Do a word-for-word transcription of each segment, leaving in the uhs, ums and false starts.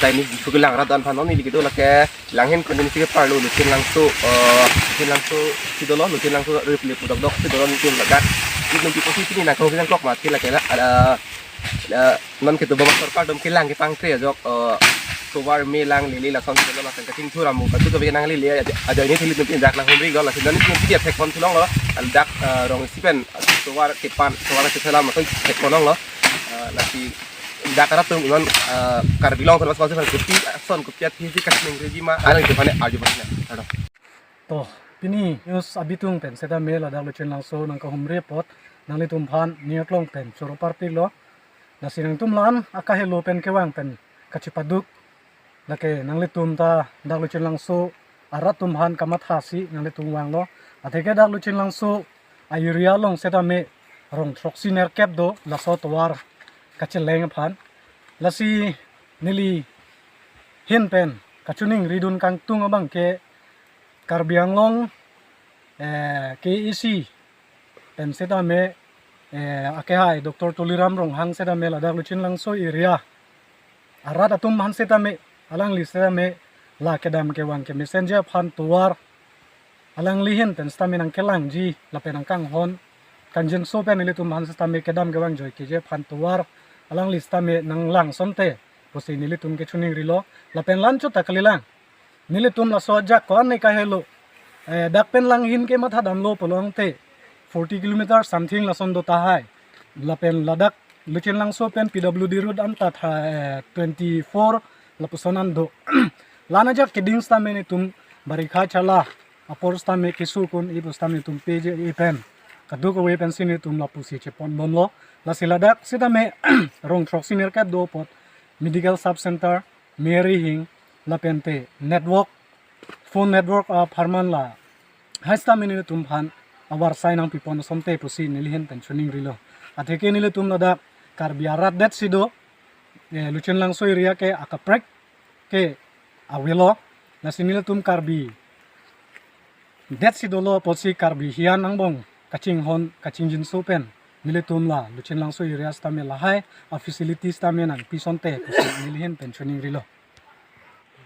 Ini Diphu kelang rat an aphan non ili kedo lake Langhin constituency ke parlo Luchin Langso, eh, Luchin Langso si dolo, Luchin Langso rip lip dok dok si dolo nelitum ladak. Nelitum pi pusi pini nangkong si nangkok mati lake la, ada, ada non kedo bang sorkar dom kelang kepangkre ajok, eh, tovar me lang lele lason si dolo lason kachingthur amu katu to bagi nang lele aja, aja ini thili nelitum dak nanghumri lo lason nelitum pi dia thek pon thulong lo, ladak, eh, rong isi pen tovar kepan, tovar keselam lason thek pon long lo. Eh, lasi dak rat atum non, eh, Karbi Anglong thurmas konsi phan kopi ason kopi athisi kachiningri ji ma, alang itu aphan arju pon na. Ado. To, pini news abitung pen setame ladak Luchin Langso nangkahumri apot nanglitum aphan news along pen choro parpik lo. Lasi nangtum la-an akahelo pen kevang pen kachipaduk. Lake nanglitum ta dak Luchin Langso arat atum aphan kamathasi nanglitum vanglo. Atheke dak Luchin Langso a-area along setame rong throksi nerkep do laso tovar kacheleng aphan. Lasi neli ahin pen kachiningridun kangtung abang ke Karbi Anglong, eh, K A A C pen setame, eh, akehai Doctor Tuliram Ronghang setame ladak Luchin Langso area arat atum aphan setame alangli setame la kedam kevang kemesen ji aphan tovar alangli ahin pen setame nangkelangji lapen nangkanghon kangjinso pen nelitum aphan setame kedam kevang joike ji aphan tovar alangli setame nanglang asonte pusi nelitum kachiningri lo. Lapen la-an chot ta kalilang. Nelitum laso ajak ko-an ne kahelo. Eh, dak pen Langhin ke mathadamlo pulote forty kilometer something lason do tahai. Lapen ladak Luchin Langso pen P W D road anta tha, eh, twenty four lapuson an do. La-an ajak keding setame nelitum barikha chala apor setame keso kun ipo setame nelitum peje e pen kadokave pensi nelitum lapusi chepon bomlo. Lasi ladak setame rong throksi nerkep do apot medical sub center, me rihing, lapente network, phone network apharman lahai setame nelitum aphan avarsai nangpipon asonte pusi neli ahin pen chiningrilo. Atheke nelitum ladak Karbi arat det si do, eh, Luchin Langso area ke akaprek ke avelo, lasi nelitum Karbi det si dolo apotsi Karbi hian angbong kachinghon kachingjinso pen nelitum la Luchin Langso area setame lahai a-facilities setame nangpi asonte pusi neli ahin pen chiningrilo.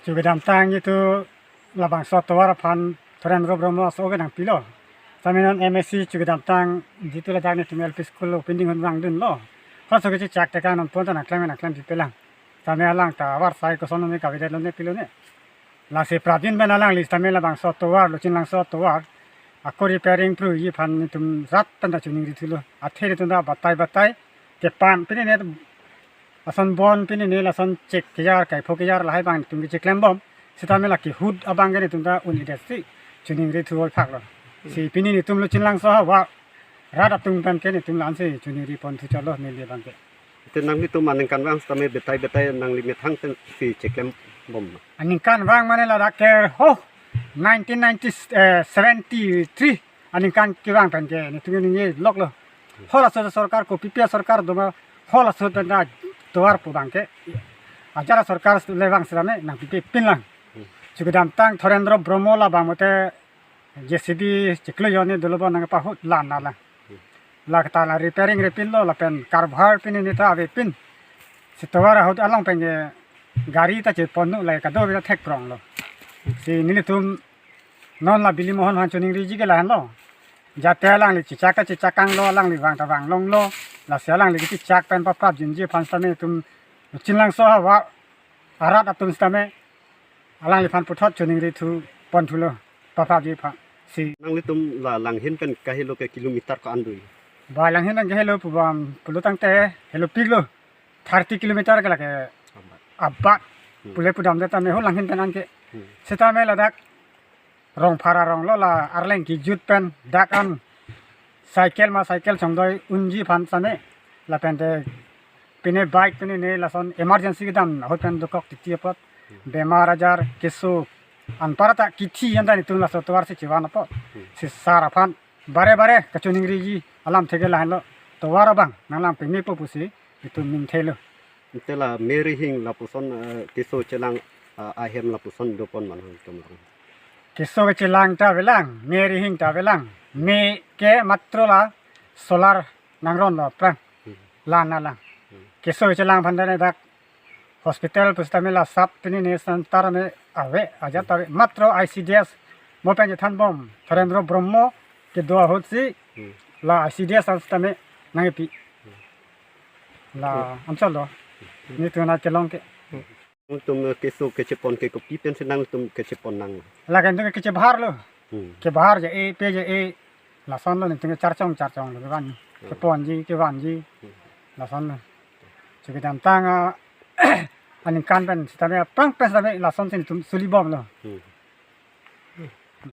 Chukidamtang itu labangso atovar aphan Thorendro Brahma aso ke nangpilo. Setame non M A C chukidamtang itu ladak netum L P school opening hon vangdunlo. Halaso ke chechak teka non pon ta nangklem nangklempipelang. Setame alang ta avarsai koson ne kavedet lone pilone. Lasi prapjin pen alangli setame labangso atovar, Luchin Langso atovar ako repairing pruji aphan netum rat pen ta chiningrithulo. Athe netum ta batai batai kepan pini ne ason bon pini ne lason chek kejar kaipho kejar lahai abang netum kecheklem bom. Setame la kehut abang ke netum ta un-edetsi chiningrithu oi phaklo. Si pini netum Luchin Langso havar rat atum pen ke netum la-ansi chiningri ponthu chotlo neli abang ke. Te nanglitum aningkanvang setame betai betai nangli methang tensi cheklem bom ma? Aningkanvang mane ladak ke ho nineteen ninety, eh, seventy three aningkan kevang pen ke netum ningje loklo. Halaso sorkar kopi pi asorkar doma halaso pen ta tovar pu abang ke. Ajat asorkar le vang setame nangpipepinlang. Chukidamtang Thorendro Brahma labang mate J C B chiklo jonni dolo bon nangpahut la-an nanglang. La kata la repairing repinlo lapen karbhar pini ne ta avepin. Si tovar ahut along pen ke gari ta cheponlo la kadokave ta thekpronglo. Si nelitum non la Bili Mohon aphan chiningriji ke lahenlo. Jate alangli chechak ta chechakanglo, alangli vang ta vanglonglo. Lasi alangli kechechak pen paprapjinji aphan setame netum Luchin Langso havar arat atum setame alangliphan puthot chiningrithu ponthulo paprapji aphan. Si nanglitum la Langhin pen kahelo ke kilometer ko-an do? Ba Langhin pen kahelo pu abang pulo tangte helopiklo thirty kilometer ke lake abat. Hmm. Pule pudamde tame ho Langhin pen anke. Hmm. Setame ladak Rongphar aronglo la arleng kejut pen dak an cycle ma cycle chongdoi unji aphan setame lapente pine bike pine ne lason emergency kedam ahut pen dokok titi apot bemar ajar keso anparta kithi anta netum laso tovar si chevan apot si sar aphan bare bare kachiningriji alam theke lahenlo tovar abang nanglang pemepo pusi netum minthelo. Ante la me rihing lapuson, eh, keso chelang, eh, ahem lapuson dopon ma nangtum lang? Keso kechelang ta avelang, me rihing ta avelang. Me ke matro la solar nangronlo aphrang. Hmm. La-an nanglang. Hmm. Keso chelang aphan ta ne dak Hospital pusitame la sub tini ne center me ave, ajat ave, matro I C D S mo pen chethanbom Dharendra Brahma kedo ahut si Hmm. la I C D S pusitame nangpi. La anchot lo. Netum akelong ke. Nangtum keso kechepon ke kopi pensi nangtum kechepon nang? La kan tu kechebahar lo. Hmm. Kebahar je-e, pe je-e. Lason lo netum charchong charchong lo kevan. Hmm. Keponji, kevanji. Hmm. Lason lo. Chekidamtang a, aningkan pen sitame aphrang pen sitame lasonsi netum sulibom lo. Hmm.